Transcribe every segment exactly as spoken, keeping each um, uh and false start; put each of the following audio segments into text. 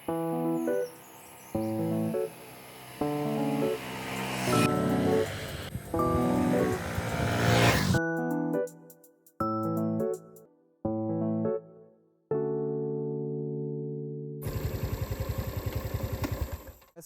Guys,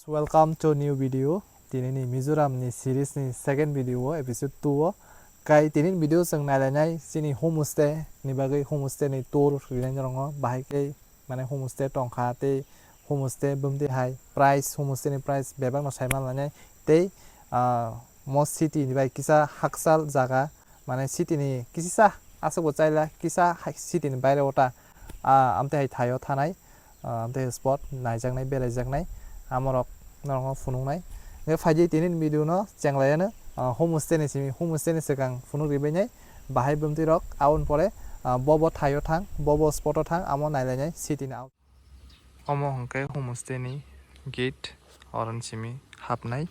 welcome to new video. Tini ni Mizoram ni series ni second video o, episode two o. Kai tini ni video chwng nailainai chini homestay ni bagwi, homestay ni tour rinai norok no bahai khe, mane homestay tongkha tei homestay bumdi hai price, homestay ni price bebak no sai manlainai tei, ah, mo city ni bai kisa hakchal jaga, mane city ni kisisa aswk bo chaila kisa hai city ni baire o ta, ah, amtwi hai thaio thanai, ah, amtwi spot naijaknai, belaijaknai, amorok norokno phunuknai. Hwnkhe phaidi tini ni video no chenglaiano, ah, homestay ni simi, homestay ni swkang phunuk ribainai, bahai bumtwi rok aboni pore, ah, bo bo thaio thang, bo bo spot o thang, amo nailainai city ni out. Omo hwnkhe homestay ni gate, oroni simi hapnai.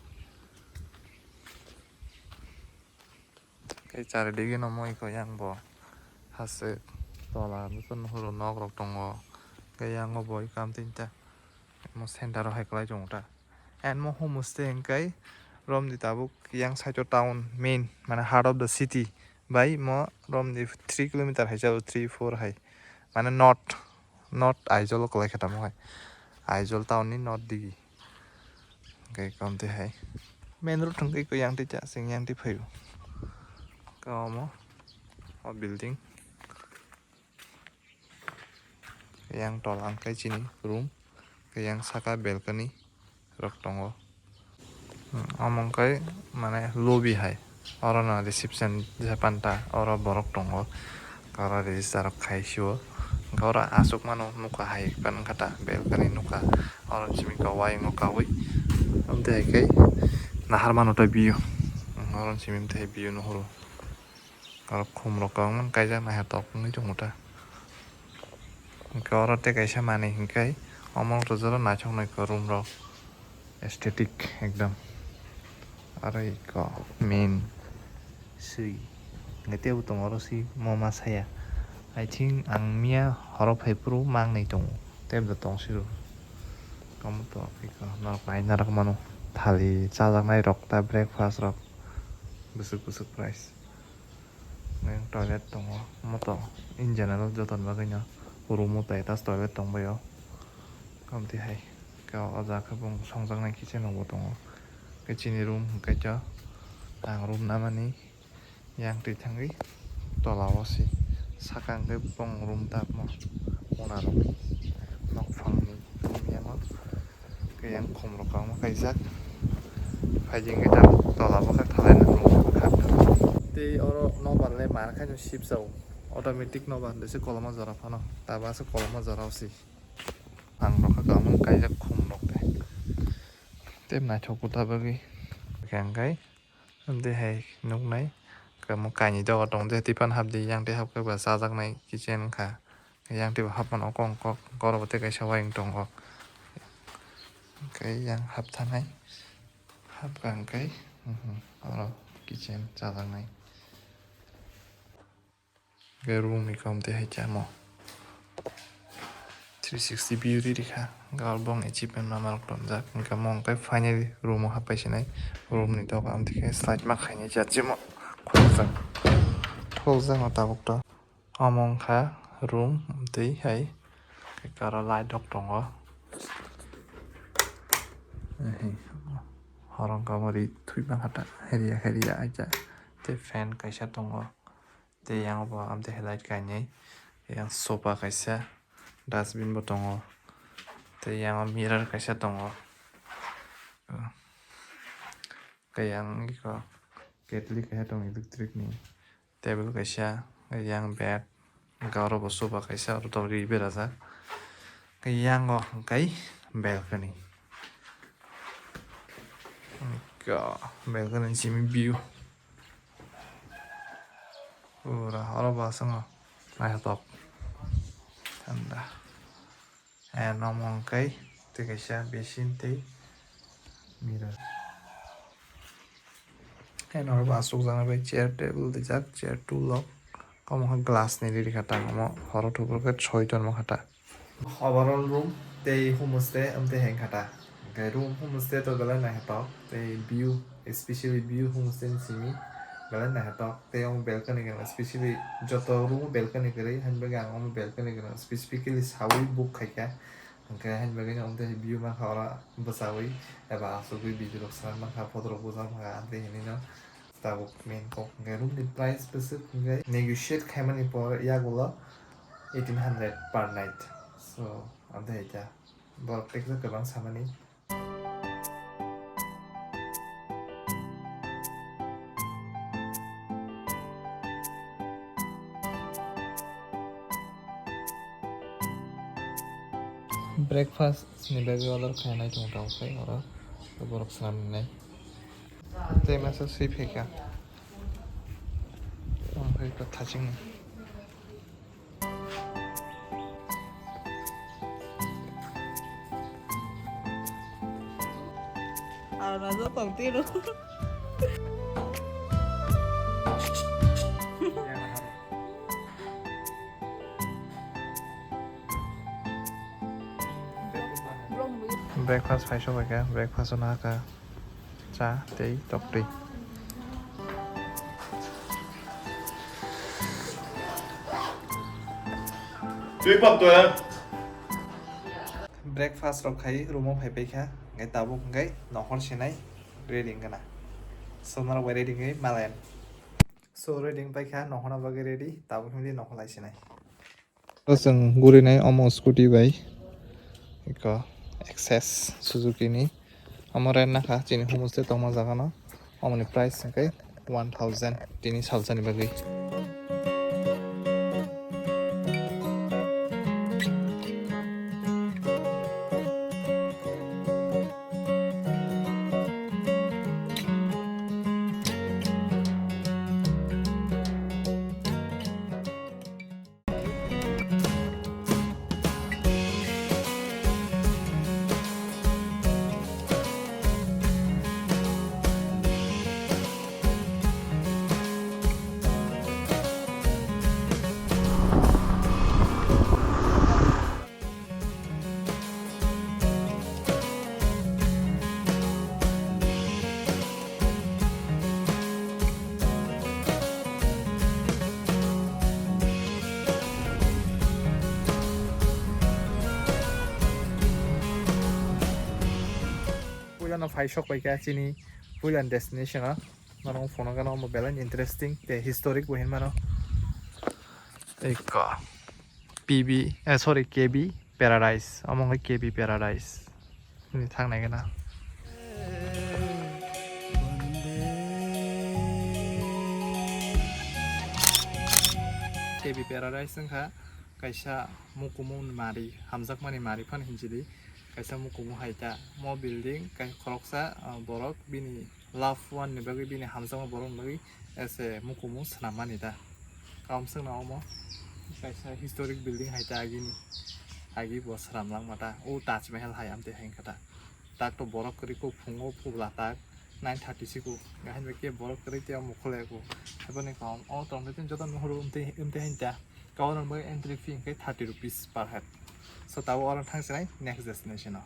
Tei charidigino moi kho yang bo hasteo tola buphang horo nok rok tongo. Tei yang bo oi kam tinta mo center o hai kwlai tongo ta. And mo homestay hwnkhe romni tabuk yang side o town main, mane heart of the city bai mo romni three kilometer hai jao, three four hai, mane north, north Aizawl o kwlai khe tamo hai, Aizawl town ni north digi. Hwnkhe kom twi hai main road hwnkhe koi yang twi cha sing yang twi phaio. Ka omo o building. Yang tola hwnkhe chini room, yang saka balcony rok tongo. Hmm, omo hwnkhe mane lobby hai. Oro no reception jesa panta, oro borok tongo. Oro register rok khai sio. Hwnkhe oro aswk mano nukha hai pan kha ta, balcony nukha. Oro simi kawai wngkha kawi. Amtwi hai khe nahar mano ta view. Oro simi amtwi hai view nuhuru. Oro khum rok kwbangma kaijak naithotok wngwi tongo ta. Hwnkhe oro tei kaisa manwi hwnkhe omo rwjak naithok naithok room rok. Aesthetic ekdom. Aro iko main swi. Hwnkhe teibo tongo oro swi mo ma saya. I think ang miya horo phaiphuru mangnwi tongo. Teibo tong siro. Omo to iko norok nai narwk mano. Thali chajaknai rok ta breakfast rok. Bwswk bwswk price. Yang toilet tongo. Omo to in general jotoni bagwino room o ta attach toilet tongbaio. Kamtwi hai. Khe o jaga khe bong songjaknai kitchen rokbo tongo. Khe chini room hwnkhe khe ang room namani yang twi thangwi tola o se saka hwnkhe bong room tabmo mona rok nokphang ni room yango khe yang khum rok kwbangma kaijak phaidi hwnkhe tabuk tola bo khe thalai nang room kha tei oro nokbar le mar khe no sip jao automatic nokbar de se koloma jora phano taba se koloma jora o se. Ang rok kha kwbangma kaijak khum rok de. Tei naithok khe ta bagwi. Hwnkhe amtwi hai nuknai. Kwbangma kainwi doga tongo de, tei phano hapdi, yang tei hapkhe ba chajaknai kitchen wngkha. Yang tei bo hapmano kok kok, oro bo tei kaisa uaying tongo. Hwnkhe yang hapthanai. Hapkha hwnkhe, mhm, oro kitchen chajaknai. Hwnkhe room ni kom tei hai chamo. Three sixty view ri rikha. Hwnkhe oro bong achievement ma malok tonjak. Hwnkhe omo hwnkhe finally room o hapai sinai. Room ni doga amtwi khe slide ma khainai jat chimo. Khulokjak. Khulokjak no tabuk to. Omo wngkha room tei hai. Hwnkhe oro light rok tongo. Horo wngkha omo ri thwi ma kha ta. Heriya heriya aija. Tei fan kaisa tongo. Tei yang bo amtwi hai light kainwi, yang sofa kaisa, dustbin bo tongo, tei yang mirror kaisa tongo, tei yang eko ketli kaisa tongo electric ni, table kaisa, yang bed, hwnkhe oro bo sofa kaisa, oro tabuk ri berajak, tei yang o hwnkhe balcony, balcony ni simi view. Pura oro bo aswkno naithotok thanda. And omo hwnkhe tei kaisa basin tei mirror. And oro bo aswkjaknai bai chair table rijak, chair stool rok. Omo khe glass ni ri rikha ta, omo horo thubui khe soi tonma kha ta. Overall room Tei homestay amtwi hai wngkha ta. Hwnkhe room homestay to belai naithotok tei view, especially view homestay ni simi belai naithotok. Tei omo balcony gwnang, especially joto room o balcony kwrwi, haini bagwi ang omo balcony gwnang specifically saui book khaikha. Hwnkhe haini bagwi no omo tei view mankha oro bwchaui eba achugwi video rok swnam mankha, photo rok bujak mankha, amtwi hinwi no tabuk main kok hwnkhe room ni price bwswk hwnkhe negotiate khaimani por yagulo eighteen hundred per night. So, amtwi hai kha. Borok teksa kwbang samani. Breakfast ni bagwi order khainai tongo tamo khe oro borok swnam nai. Tei masa swi phaikha. Tamo khe thaching. Arona jotong tiro. Breakfast phai sok kha, breakfast o nahakha. Cha tei toktwi. Twi pap to ya. Breakfast rok khai room o phai paikha, hwnkhe tabuk hwnkhe nohor sinai ready wngkha na. So norok bai ready wngwi malayan. So ready wng paikha, nohorna bagwi ready, tabuk himdi nohor lai sinai. Chwng gurinai omo scooty bai eko Access Suzuki ni. Omo rent nakha chini homestay tongma jaga no. Omoni price hwnkhe one thousand tini salsani bagwi. Puilano phai sok paikha chini puilani destination o. Norok phunukgano omo belai interesting tei historic bo hinmano. Eko P B, eh, sorry, K B Paradise. Omo wngkha K B Paradise. Ni thang nai gana. K B Paradise wngkha kaisa mukumu mari, hamjakmani mari phano hinjidi. Kaisa mukumu hai ta. Mo building kai khoroksa, ah, borok bini loved one ni bagwi, bini hamjakma borok ni bagwi ese mukumu swnammani ta. Kaumswkno omo kaisa historic building hai ta agini, agi bo swramlangma ta. O Taj Mahal hai amtwi hai wngkha ta. Tak to borok kwrwi kuk phungo phubla tak nine thirty si kuk. Gahini bai khe borok kwrwi tei omo khulai kuk. Haiboni kaum o tongthoitini joto nuhuru amtwi, amtwi hai ta. Kaunang bai entry fee hwnkhe thirty rupees per head. So, tabuk oro thang sinai next destination o.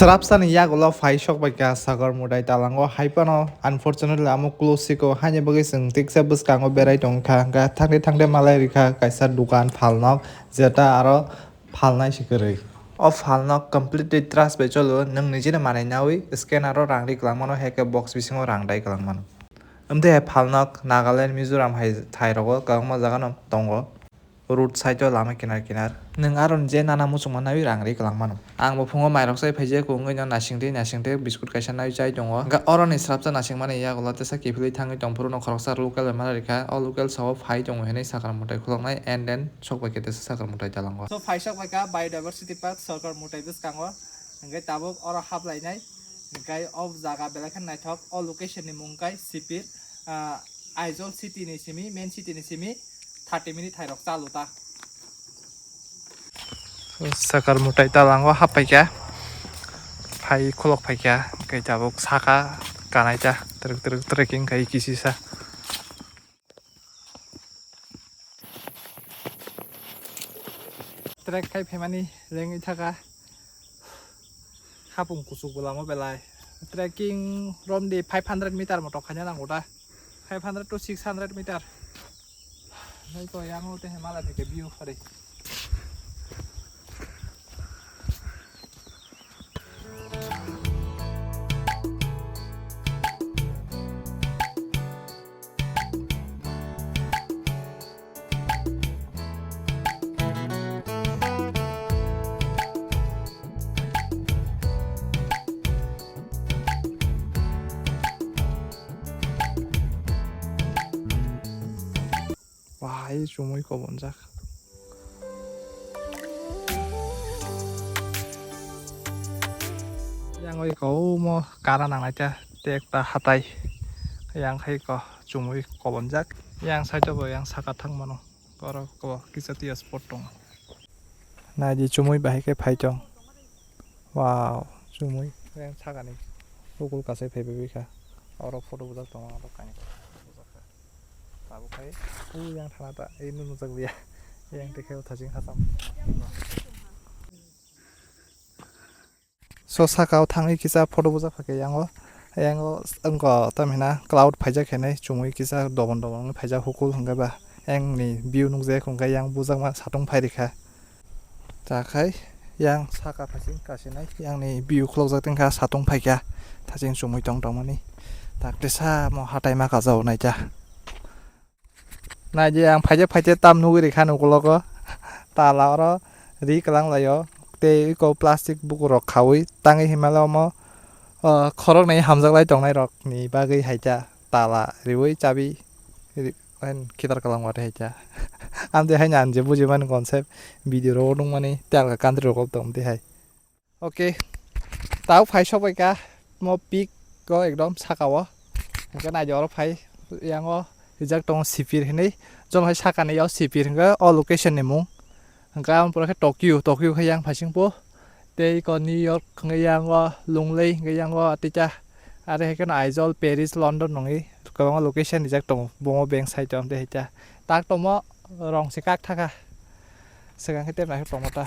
Srapsani yagulo phai sok bai kha Sagar Mudai talango, hai phano unfortunately amo close siko, haini bagwi chwng tiksa bwskango berai tongkha, hwnkhe thangde thangde malai rikha kaisa dukan phalnok, jeta aro phalnai se kwrwi. O phalno completely trust bai cholo, nwng nijino manwi naui scanner o rang ri kwlangmano, hai khe box bisingo rang dai kwlangmano. Amtwi hai phalno Nagaland, Mizoram hai thai rogo kwbangma jaga no tongo. Road side o lama kinar kinar. Nwng aro je nana muchungma naiwi rang ri kwlangmano. Ang bo phungo mairok chai phaijak, wngwi no nasing twi nasing twi biscuit kaisa naiwi chai tongo. Hwnkhe oro ni srapsa nasing mani yagulo tesa kiphilwi thangwi tongphuru no khoroksa local bai mana rikha. O local sao phai tongo hinwi sakar mwtai khuloknai and then sok bai khe tesa sakar mwtai dalango. So phai sok bai kha Biodiversity Park Sorkar Mwtai bwskango. Hwnkhe tabuk oro haplainai. Hwnkhe o jaga belai khe naithok. O location ni mung khe Sipir, ah, Aizawl city ni simi, main city ni simi thirty minute hai rok chalu ta. Sakar mwtai dalango hap phaikha, phai khulok phaikha, hwnkhe tabuk saka kanai ta, twrwk twrwk trekking khai kisisa. Trek khai phaimani lengwi thaka. Hapung kuchuk bo lama belai. Trekking romdi five hundred meter motok khaina nango da. Five hundred to six hundred meter. Nai ko yang te mala theke view khare. Wah, ai chumui kobonjak. Yang oi ko omo kara nangnai ta, tei ekta hatai. Yang hai ko chumui kobonjak. Yang side o bo yang saka thang mano. Oro ko kisa tiya spot tongo. Naidi chumui bahai khe phai tong. Wow, chumui yang sakani. Bukul kasai phai bai kha. Oro photo bujak tongo, oro kainwi bujak kha. Tabuk hai, u yang thana ta, ei nung nukjak liya. Yang te khe thajing hasam. So saka o thangwi kisa photo bujak pha khe yango, yango wngkha tamhina cloud phaijak khe nai chumui kisa dobon dobon wngwi phaijak hukul hwnkhe ba yang ni view nukjak hwnkhe yang bujakma satung phai rikha. Ta khai yang saka phaising kasinai yang ni view khulokjak tongkha satung phaikha thajing chumui tong tongmani tak tesa mo hatai ma kajao naikha. Naidi ang phaijak phaijak tam nugwi rikha nukulogo tala oro ri kwlang laio tei eko plastic bukurok khaui tangwi hinmale omo, o, khoroknwi hamjaklai tongnairokni bagwi haikha tala riui chabi ri-, khitar kwlang watwi haikha. Amtwi haino ang je bujimani concept video rogo nukmani tei alka country rogo tongtwi hai. Ok, tao phai sokbai kha mo peak o ekdom saka o. Hwnkhe naidi oro phai yango rijak tongo Sipir hinwi. Jono hai sakani o Sipir hwnkhe o location ni mung. Hwnkhe aboni pore khe Tokyo, Tokyo khe yang phaising po. Tei eko New York hwnkhe yango Lunglei hwnkhe yango atita. Are hai kheno Aizawl, Paris, London nungwi kwbangma location rijak tongo. Bomo bank side o amtwi hai ta. Tak tongmo rong se kak thaka. Swkang khe tei naithok tongmo ta.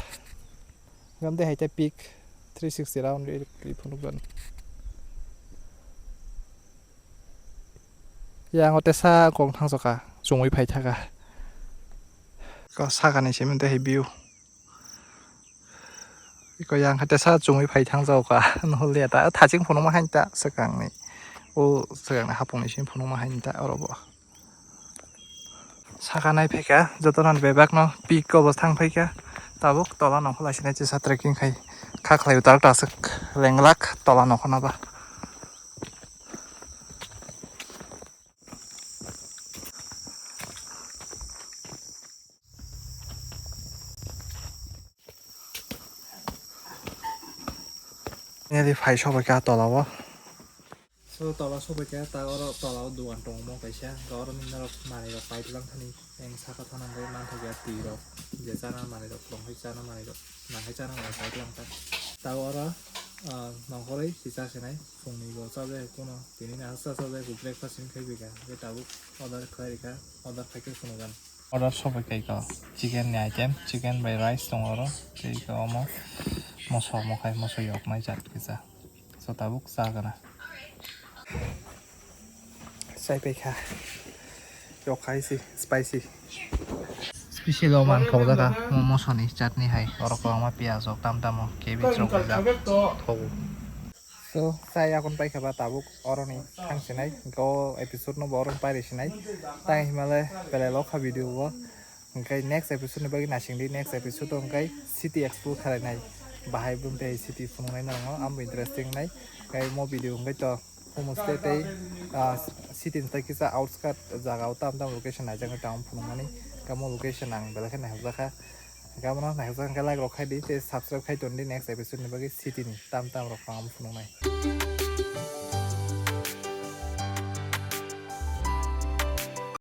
Gam de hai ta peak three sixty round ri phunuk don. Yang o tesa kong thang soka chumui phai thaka. Ko sakani simi de hai view. Iko yang kha tesa chumui phai thang jao ka. No le ta thaching phunuk ma hain ta swkang ni. O swkang ni hapung ni simi phunuk ma hain ta oro bo. Saka nai phaikha, jotono bebak no peak o bo thang phaikha. Tabuk tola nongkhor lai sinai chisa trekking khai. Kha khlai utar ta aswk lenglak tola nongkhor no ba. Nearly phai sobai kha tola o. So tola sobai kha ta oro tola o dogan tongo mo kaisa. Ga oro nini norok manwi rok pai tlang thani. Eng saka thana hwnkhe manthokya twi rok. Je chana manwi rok tong hai chana manwi rok. Nang hai chana manwi pai tlang ta. Ta oro, ah, nongkhorwi si cha sinai. Phungni bo cha jai kuno. Tini nahar cha cha jai breakfast ni khai bai kha. Hwnkhe tabuk order khai rikha. Order khai khe phunukgani. Order sobai kai ko chicken ni item, chicken bai rice tongo oro, tei ko omo moso omo khai moso yoknai jat kisa. So tabuk cha gana. Chai pai kha. Yok khai si, spicy. Special o man khok jaga, mo moso ni chutney hai. Oro kwbangma piyaj rok tam tamo, cabbage rok rijak, thogo. So, chai yakon paikha ba tabuk oroni thang sinai, go episode no bo oroni pairi sinai. Tang himale belai lokha video bo. Hwnkhe next episode ni bagwi naisingdi, next episode o hwnkhe city explore khlainai, bahai bumtwi city phunuknai norokno, amo interesting nai. Hwnkhe mo video hwnkhe to Homestay tei, ah, city ni tei kisa outskirt jaga o tam tam location naijaknai tamo phunukmani. Kamo location ang belai khe naihakjakha. Kamono naihakjak hwnkhe like rok khai di tei subscribe khai ton di next episode ni bagwi city ni tam tam rok ang phunuknai.